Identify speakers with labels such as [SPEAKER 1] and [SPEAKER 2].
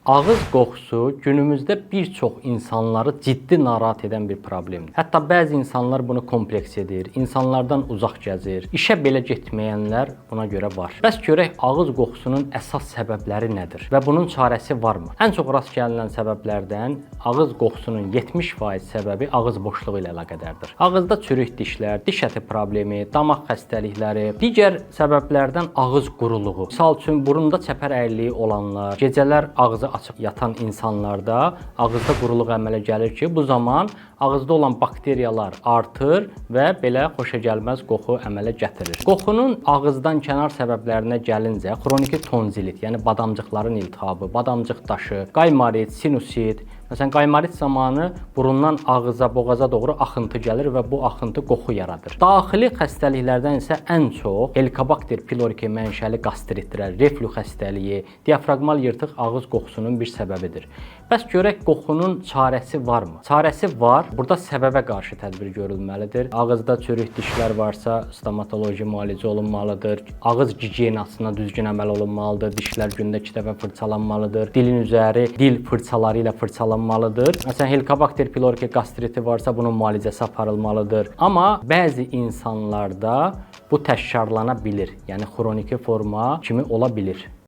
[SPEAKER 1] Ağız qoxusu günümüzdə bir çox insanları ciddi narahat edən bir problemdir. Hətta bəzi insanlar bunu kompleks edir, insanlardan uzaq gəzir, işə belə getməyənlər buna görə var. Bəs görək, ağız qoxusunun əsas səbəbləri nədir və bunun çarəsi varmı? Ən çox rast gəlinən səbəblərdən ağız qoxusunun 70% səbəbi ağız boşluğu ilə əlaqədardır. Ağızda çürük dişlər, diş əti problemi, damaq xəstəlikləri, digər səbəblərdən ağız quruluğu. Misal üçün, burunda çəpər əyirliyi olanlar, gecələr ağzı açıq yatan insanlarda ağızda quruluq əmələ gəlir ki, bu zaman ağızda olan bakteriyalar artır və belə xoşagəlməz qoxu əmələ gətirir. Qoxunun ağızdan kənar səbəblərinə gəlincə, xroniki tonzilit, yəni badamcıqların iltihabı, badamcıq daşı, qaymarit, sinusit. Məsələn, qaymarit zamanı burundan ağıza, boğaza doğru axıntı gəlir və bu axıntı qoxu yaradır. Daxili xəstəliklərdən isə ən çox Helicobacter pylori mənşəli qastritlər, reflü xəstəliyi, diafraqmal yırtıq ağız qoxusunun bir səbəbidir. Bəs görək, qoxunun çarəsi varmı? Çarəsi var. Burada səbəbə qarşı tədbir görülməlidir. Ağızda çürük dişlər varsa, stomatoloji müalicə olunmalıdır. Ağız gigiyenasına düzgün əməl olunmalıdır. Dişlər gündə 2 dəfə fırçalanmalıdır. Dilin üzəri dil fırçaları ilə fırçalanmalıdır. Məsələn, Helicobacter pylori qastriti varsa, bunun müalicəsi aparılmalıdır. Amma bəzi insanlarda bu təkrarlana bilir. Yəni xroniki forma kimi ola bilir.